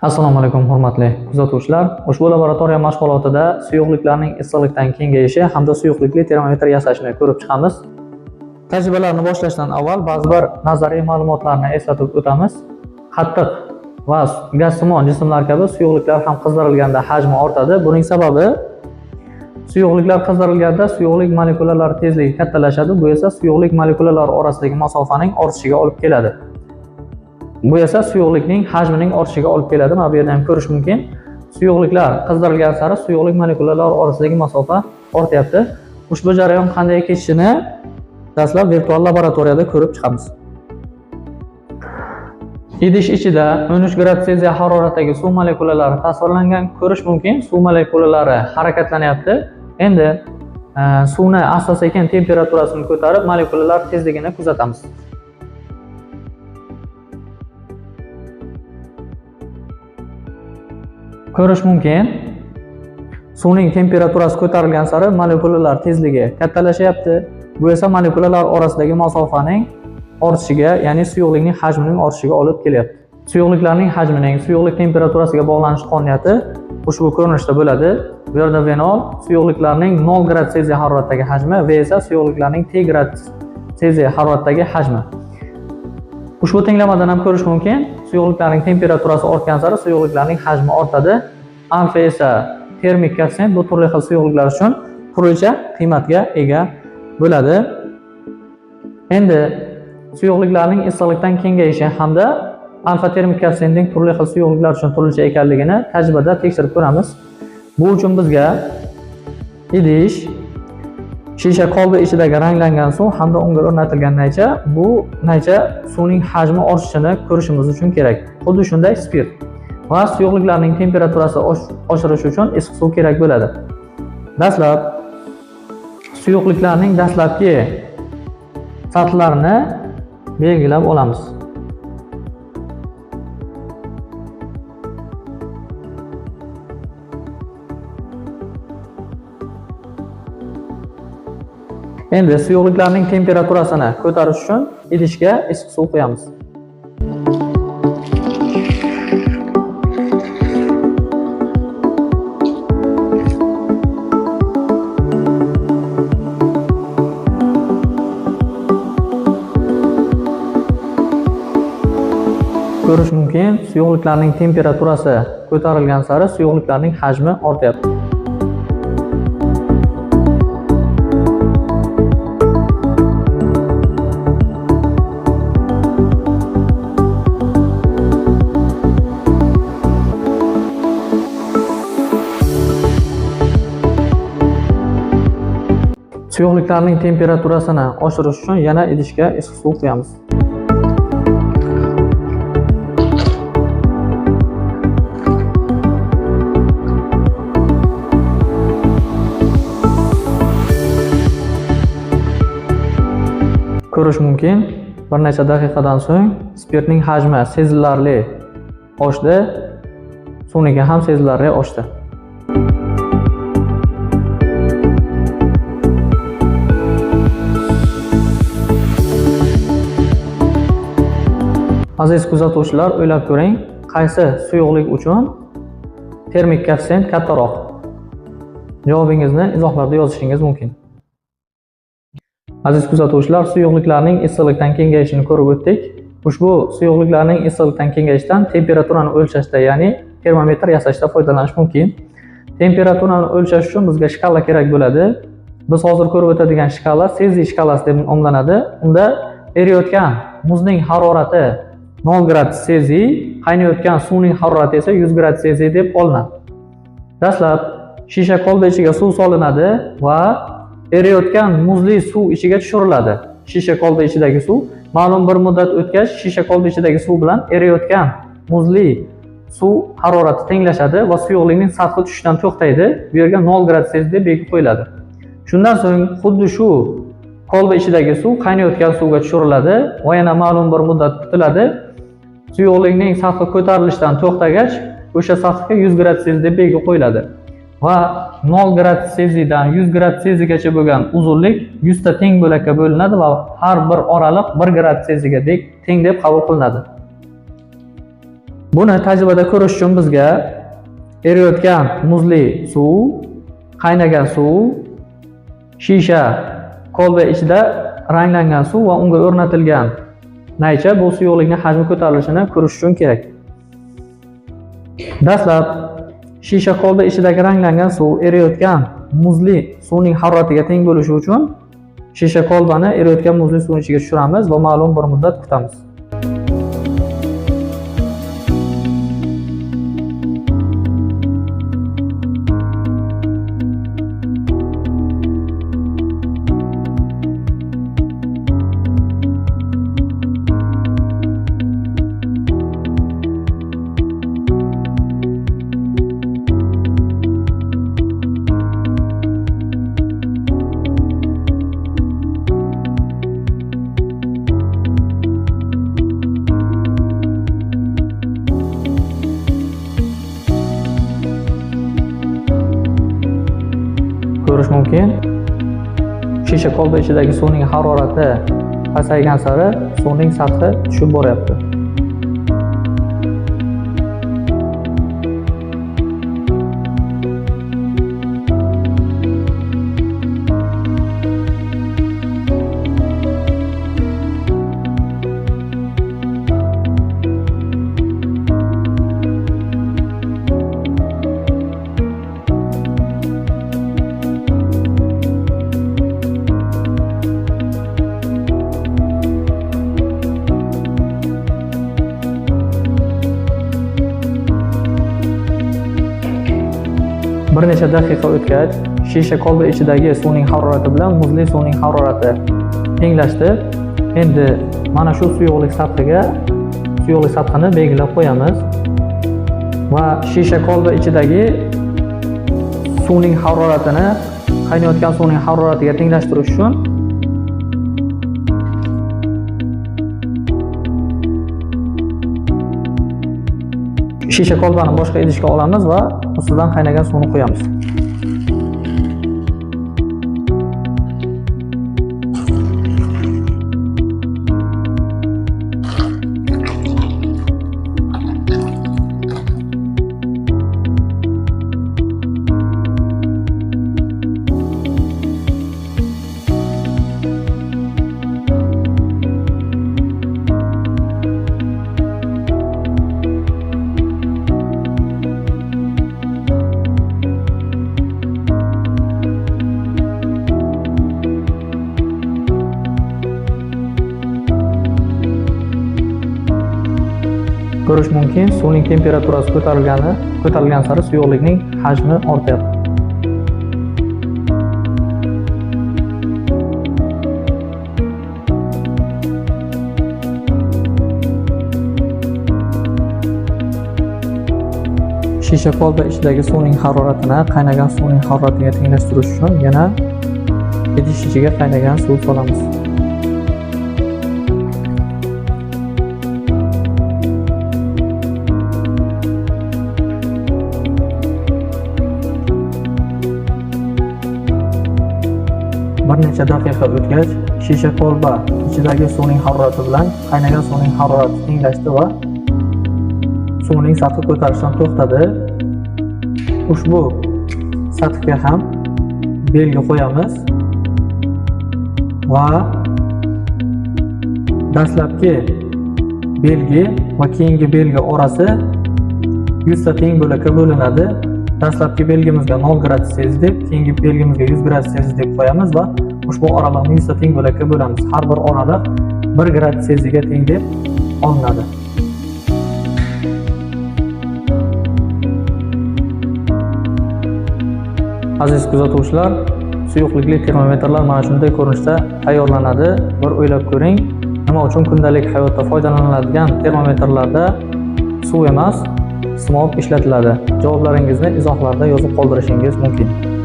Assalomu alaykum hurmatli kuzatuvchilar. Ushbu laboratoriya mashg'ulotida suyuqliklarning issiqlikdan kengayishi hamda suyuqlikli termometr yasashni ko'rib chiqamiz. Tajribalarni boshlashdan avval ba'zi bir nazariy ma'lumotlarni eslatib o'tamiz. Qattiq va gazsimon jismlar kabi suyuqliklar ham qizdirilganda hajmi ortadi. Buning sababi suyuqliklar qizdirilganda suyuqlik molekulalari tezligi kattalashadi. Bu esa suyuqlik molekulalari orasidagi masofaning ortishiga olib keladi. Bu esa suyuqlikning hajmining ortishiga olib keladi. Mana bu yerda ham ko'rish mumkin. Suyuqliklar qizdirilgan sari suyuqlik molekulalari orasidagi masofa ortyapti. Ushbu jarayon qanday kechishini dastlab virtual laboratoriyada ko'rib chiqamiz. Idish ichida 13 gradus Selsiya haroratdagi suv molekulalari tasvirlangan. Ko'rish mumkin, suv molekulalari harakatlanyapti. Endi suvni asta-sekin temperaturasini ko'tarib, molekulalar tezligini kuzatamiz. Ko'rish mumkin, suvning temperaturasi ko'tarilgan sari molekulalar tezligi kattalashyapti. Bu esa molekulalar orasidagi masofaning ortishiga, ya'ni suyuqlikning hajmining ortishiga olib kelyapti. Suyuqliklarning hajmining suyuqlik temperaturasiga bog'lanish qonuniyati ushbu ko'rinishda bo'ladi. Bu yerda V0 suyuqliklarning 0 gradus Selsiya haroratdagi hajmi, V esa suyuqliklarning T gradus Selsiya haroratdagi hajmi. Ushbu tenglamadan ham ko'rish mumkin, suyuqliklarning temperaturasi ortgan sari suyuqliklarning hajmi ortadi. Alfa esa termik koeffitsient, bu turli xil suyuqliklar uchun turlicha qiymatga ega bo'ladi. Endi suyuqliklarning issiqlikdan kengayishi hamda alfa termik koeffitsiyentning turli xil suyuqliklar uchun turlicha ekanligini tajribada tekshirib ko'ramiz. Bu uchun bizga idish, shisha kolba ichidagi ranglangan suv hamda unga o'rnatilgan naycha, bu naycha suvning hajmi ortishini ko'rishimiz uchun kerak. Xuddi shunday spirt va suyuqliklarning temperaturasi oshirish uchun issiq suv kerak bo'ladi. Dastlab suyuqliklarning dastlabki sathlarini belgilab olamiz. Endi suyuqliklarning temperaturasini ko'tarish uchun idishga issiq suv quyamiz. Ko'rish mumkin, suyuqliklarning temperaturasi ko'tarilgan sari suyuqliklarning hajmi ortyapti. Suyuqliklarning temperaturasini oshirish uchun yana idishga issiq suv quyamiz. Ko'rish mumkin, bir necha daqiqadan so'ng spirtning hajmi sezilarli oshdi, suvniki ham sezilarli oshdi. Aziz kuzatuvchilar, o'ylab ko'ring, qaysi suyuqlik uchun termik koeffitsient kattaroq? Javobingizni izohlarda yozishingiz mumkin. Aziz kuzatuvchilar, suyuqliklarning issiqlikdan kengayishini ko'rib o'tdik. Ushbu suyuqliklarning issiqlikdan kengayishidan temperaturani o'lchashda, ya'ni termometr yasashda foydalanish mumkin. Temperaturani o'lchash uchun bizga shkala kerak bo'ladi. Biz hozir ko'rib o'tadigan shkala Selsiy shkalasi deb nomlanadi. Unda eriyotgan muzning harorati 0 gradus Selsiy, qaynayotgan suvning harorati esa 100 gradus Selsiy deb olinadi. Dastlab shisha kolba ichiga suv solinadi va eriyotgan muzli suv ichiga tushiriladi. Shisha kolba ichidagi suv ma'lum bir muddat o'tgach, shisha kolba ichidagi suv bilan eriyotgan muzli suv harorati tenglashadi va suyuqlikning sathi tushishdan to'xtaydi. Bu yerga 0 gradus Selsiy deb belgi qo'yiladi. Shundan so'ng xuddi shu kolba ichidagi suv qaynayotgan suvga tushiriladi va yana ma'lum bir muddat kutiladi. Suyuqlikning sathi ko'tarilishdan to'xtagach, o'sha sathga 100 gradus Selsiy deb belgi qo'yiladi. Va 0 gradus Selsiyadan 100 gradus Selsiyagacha bo'lgan uzunlik 100 ta teng bo'lakka bo'linadi va har bir oraliq 1 gradus Selsiyaga teng deb qabul qilinadi. Buni tajribada ko'rish uchun bizga eriyotgan muzli suv, qaynagan suv, shisha kolba ichida ranglangan suv va unga o'rnatilgan naycha bu suyuqlikning hajmi ko'tarilishini ko'rish uchun kerak. Dastlab shisha kolba ichidagi ranglangan suv eriyotgan muzli suvning haroratiga teng bo'lishi uchun shisha kolbani eriyotgan muzli suvning ichiga tushiramiz va ma'lum bir muddat kutamiz. Ko'rish mumkin, shisha kolba ichidagi suvning harorati pasaygan sari suvning sathi tushib boryapti. Bir necha daqiqa o'tgach, shisha kolba ichidagi suvning harorati bilan muzli suvning harorati tenglashdi. Endi mana shu suyuqlik sathini belgilab qo'yamiz va shisha kolba ichidagi suvning haroratini qaynayotgan suvning haroratiga tenglashtirish uchun shisha kolbani boshqa idishga olamiz va ustidan qaynagan suvni qo'yamiz. Ko'rish mumkin, suvning temperaturasi ko'tarilgan sari suyuqlikning hajmi ortayapti. Shisha kolba ichidagi suvning haroratini qaynagan suvning haroratiga tenglashtirish uchun yana idish ichiga qaynagan suv solamiz. Bir necha daqiqa o'tgach, shisha kolba ichidagi suvning harorati bilan qaynagan suvning harorati tenglashdi va suvning sathi ko'tarilishdan to'xtadi. Ushbu sathga ham belgi qo'yamiz va dastlabki belgi va keyingi belgi orasi 100 ta teng bo'lakka bo'linadi. Dastlabki belgimizga 0 gradus Selsiy deb, keyingi belgimizga 100 gradus Selsiy deb qo'yamiz va ushbu oraliqni 100 ta teng bo'lakka bo'lamiz. Har bir oraliq 1 gradus Selsiyaga teng deb olinadi. Aziz kuzatuvchilar, suyuqlikli termometrlar mana shunday ko'rinishda tayyorlanadi. Bir o'ylab ko'ring, nima uchun kundalik hayotda foydalaniladigan termometrlarda suv emas, simob ishlatiladi? Javoblaringizni izohlarda yozib qoldirishingiz mumkin.